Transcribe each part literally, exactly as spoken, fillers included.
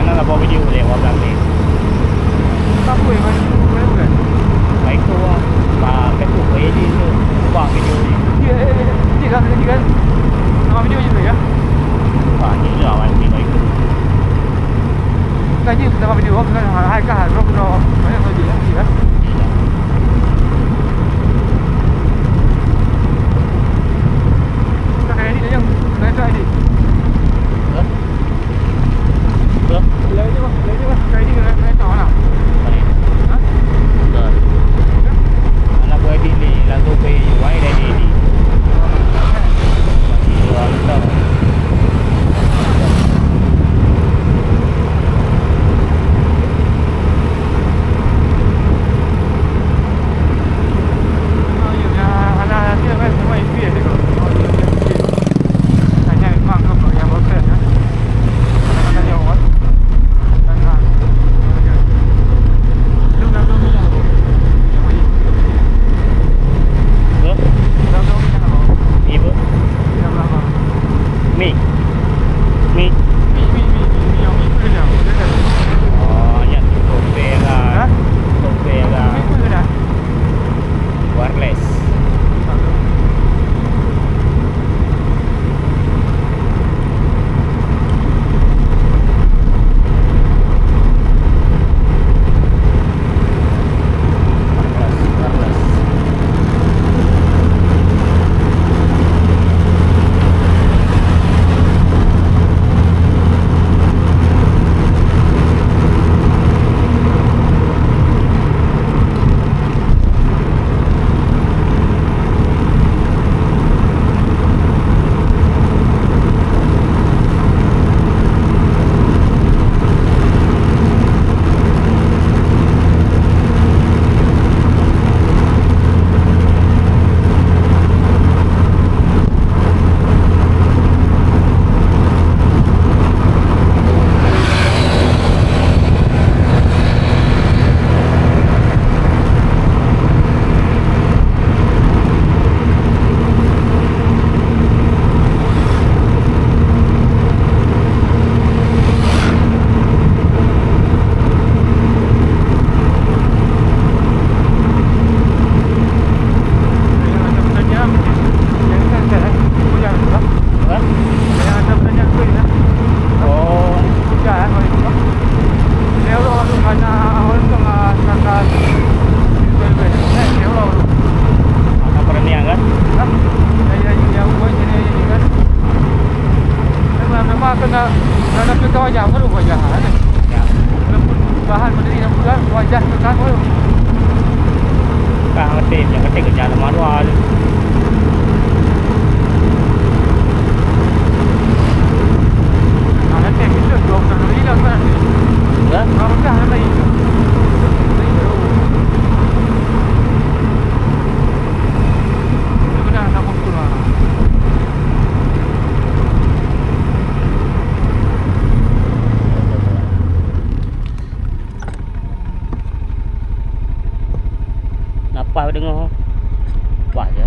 Kana laba video lé, wah, Blang Lé. Apa yang mana? Mana bukan? Baik tu, wah. Ba, Facebook, ba, edit tu. Ubah video ni. Ya, ya, ya. Edit lah, edit kan. Nama video je tu, ya? Ba, ni lah, wah, ni baik tu. Kan ni nama video, kan? Hai, kan? Rock, rock. Mana lagi, ya? Edit lah. Tak payah edit, yang. Tak payah edit. Hah? Hah? Lain je, Bang. Lain je, Bang. Kayak ni kena, kena tahu lah. Mana? Hah? Betul. Hah? Anak buah edit ni, lagu P U I dah edit ni. Iya, betul. Mi. Mi. Mi, mi, mi, mi, mi, yang mi tu dah. Oh, yang tu topeng lah. Ha? Topeng lah. Mi tu dah. Wireless. Memang kena, kena pinta wajah, baru wajah, kan? Ya. Walaupun bahan berdiri, tapi kan wajah tu kan, baru. Kan ngerti, yang penting kerja lemah dua tu. Ah, nanti kita dua puluh lima kan? Ya? Baru dah nanti. Kita kena sama pula. Nafah deungoe. Wah, ya.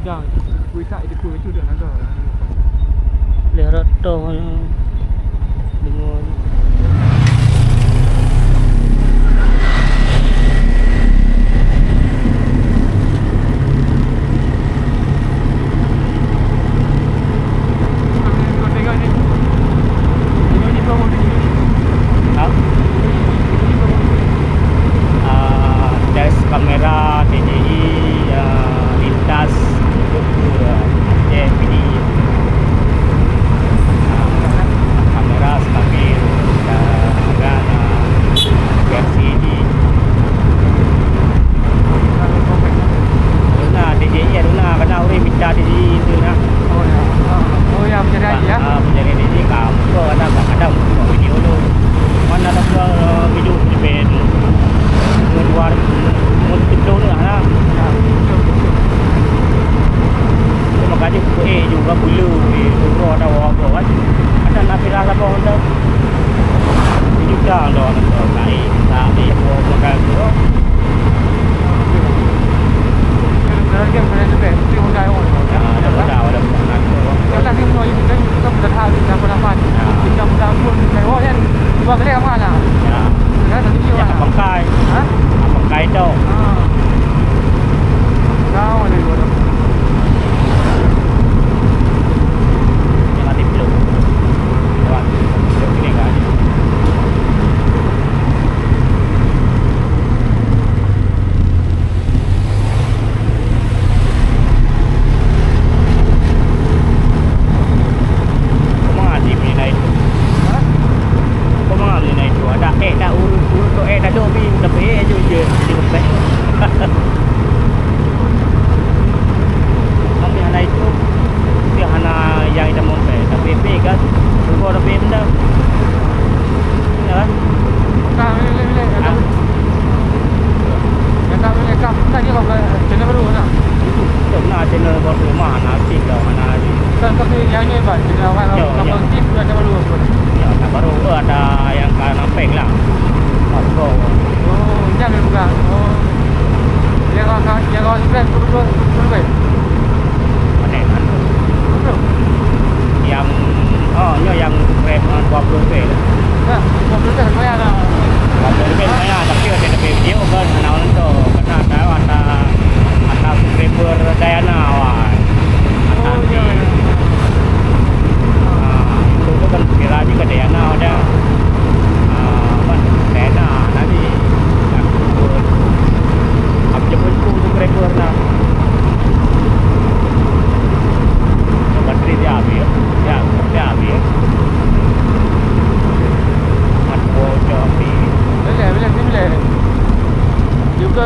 Lheuh rot toh deungon. Ah, tes kamera, T J I, ah, lintas, Aceh P D. Ah, kamera stabil, dan, dan, ah, versi di. Duna, D J I ya, duna, kadang ureueng minta D J I tu nah. Oh ya. Oh ya, pencari ya. Ah, pencari D J I ka. Kau kadang, kadang buat video tu. Mana ada ke video tu ben. Luar, mun kecil ni lah. Ya, betul, betul. Makanya aku eh juga bulu di Turo ada orang kan. Ada nak pirah lah bawah tu. Juta dah nak lain. Tak ada yang buat makan tu. Sekarang dia boleh lebih, mesti mudah orang. Ya, ada mudah, ada mudah ngatur. Kalau dia mau itu kan, kita mudah hal, kita mudah pan. Ya. Kita mudah pun, kita oh kan, dua kali sama lah. Ya. Kan tadi dia Ya, mana? Pakai. Ha? Pakai tu. Ha. Tahu ni gua dah. Yang ada belum. Lewat. Belum kena kan. Kau mangat di Mina itu? Ha? Kau mangat di Mina itu? Ada eh dah urut urut tu eh dah dok bi tapi eh je je je kepek. Tapi hana itu, tapi hana yang kita mau pek. Tapi pek kan, kau dah pek benda. Ya kan? Bukan, boleh, boleh, boleh. Ha? Yang tak boleh kah, bukan dia kau channel baru nak? Itu, itu nak channel baru mah, nak aktif dah, mana aktif. Bukan kau tu yang ni, Bang, channel awal, Yo, kau yo. Aktif, bukan channel baru. Ya, tak baru tu ada yang ka nampeng lah. Pas kau. Oh, jangan buka. Oh. Yang kau, yang kau subscribe, betul, betul, betul, betul. Mana kan? Betul. Yang, oh, nyo yang subscribe, ah, dua puluh lebih lah. Dah, dua puluh lebih lumayan lah. Dua puluh lebih lumayan, tapi ada lebih video kan, anak orang tu. Karena ada, ada, ada subscriber Diana, wah. Oh, iya, iya. Ah, itu tu kan viral juga Diana ada. Ah, apa, Diana, nanti. Aku jemput tu subscriber lah. Bateri dia habis, ya. Ya, dia habis. Mat gua ucap habis. Boleh, boleh, boleh. Juga,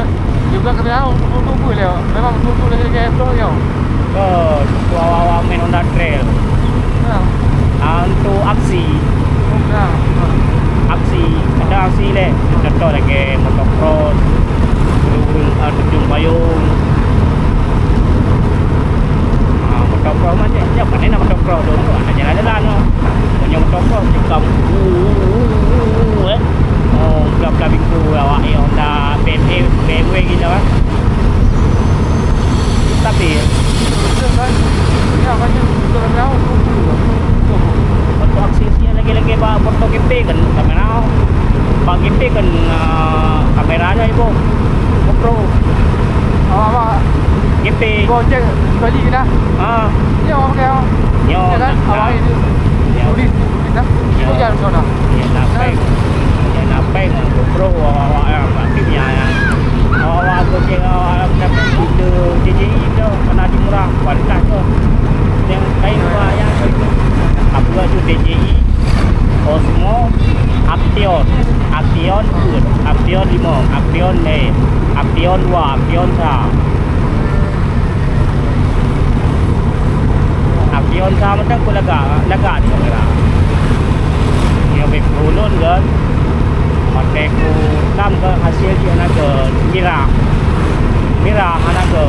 juga kena tahu, betul-betul boleh. Memang betul-betul lagi, lagi, lagi. Oh, tu awak-awak main Honda Trail. Ya. Ah, untuk aksi. Oh, ya. Aksi, ada aksi leh. Contoh lagi motocross, terjun, ah, terjun payung. Ah, motocross macam, macam mana nak motocross tu? Ada jalan-jalan tu. Punya motocross, tikam. Uh, uh, uh, uh, eh. Oh, belah-belah bingku awak ni Honda B M W, B M W gitu kan. Tapi, untuk aksi-aksi yang lagi-lagi bak foto G P kan kamera. Bak G P kan, ah, kamera dah ibu. GoPro. Awak, awak. G P. Gojek balik ke dah? Ah. Ni awak pakai awak. Yo, Ya kan? nah. Awak itu. Ya. Tulis. Kita, Ya. kita jalan sana. Ya, nak peng. Ya, nak peng. GoPro, awak, awak, ya, berarti punya, ya. Awak, awak, Gojek, awak, awak, dapat gula, D J I tu, kena di murah, kualitas tu. Yang kain Ya. dua, ya, tu. Apa tu, D J I, Osmo, Action, Action, Action lima, Action, eh, Action dua, Action sa. Api onsa mantong ku lagak, lagak di kamera. Nyoe bek ulôn kan, pakai ku tam ke hasil jih hana ke mirah. Mirah hana ke.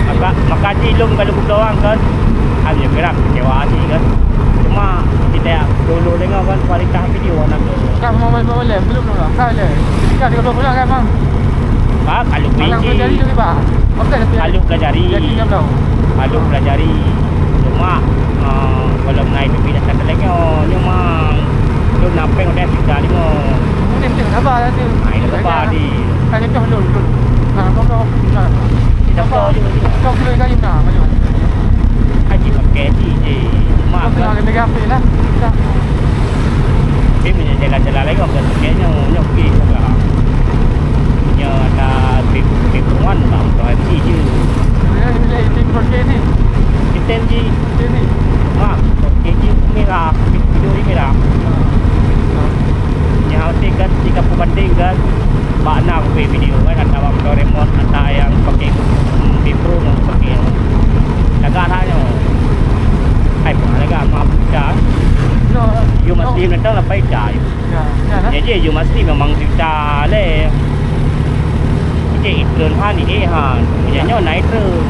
Maka, maka jih lôn kalau ku doang kan, hanya mirah kecewa sih kan. Cuma kita dulu tengok kan kualitas video hana ke. Kak mau main, mau main, belum, belum, Kak, le. Kak, tiga puluh bulan kan, Bang? Ah, kalau Alang biji. Kerja di Liba. Okey, tapi Halus pelajari. Yakin enam belas. Halus pelajari. Cuma, ah, kalau mengenai duit dah tak lagi, oh, nyoe mang. Lôn na péng udah juta lima. Mungkin dia sabar lah tu. Ah, ini sabar di. Kan contoh lôn, lôn. Nah, kau, kau, nah. Tidak tahu juga dia. Kau kira kayu nah, kayu. Haji pakai haji je. Cuma kau tengah kena gapi lah. Tapi meunyoe jalan-jalan lagi, orang kata, "Kayaknya nyoe pi juga." Nyoe ada pi, pi perumahan, bang, tu M C je. Ya, ini M C M G. Kita M G. Ini. Mak, M G merah, video ni merah. Nyoe kan, jika perbanding kan, bak na kupi video kan, ada bang Doraemon, ada yang pakai, hmm, pi pro, yang pakai. Lagak dah nyoe. Hai, pernah lagak, maaf, dah. No, you must no. Leave, datang lah, baik dah. Ya, ya lah. Jadi, you must leave memang cerita leh. Jadi, iklan han, eh, han. Jadi, nyoe naik terus.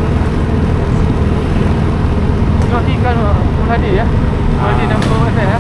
Nyoe tinggal, uh, Full H D, ya? Full H D Ah. enam puluh persen, ya?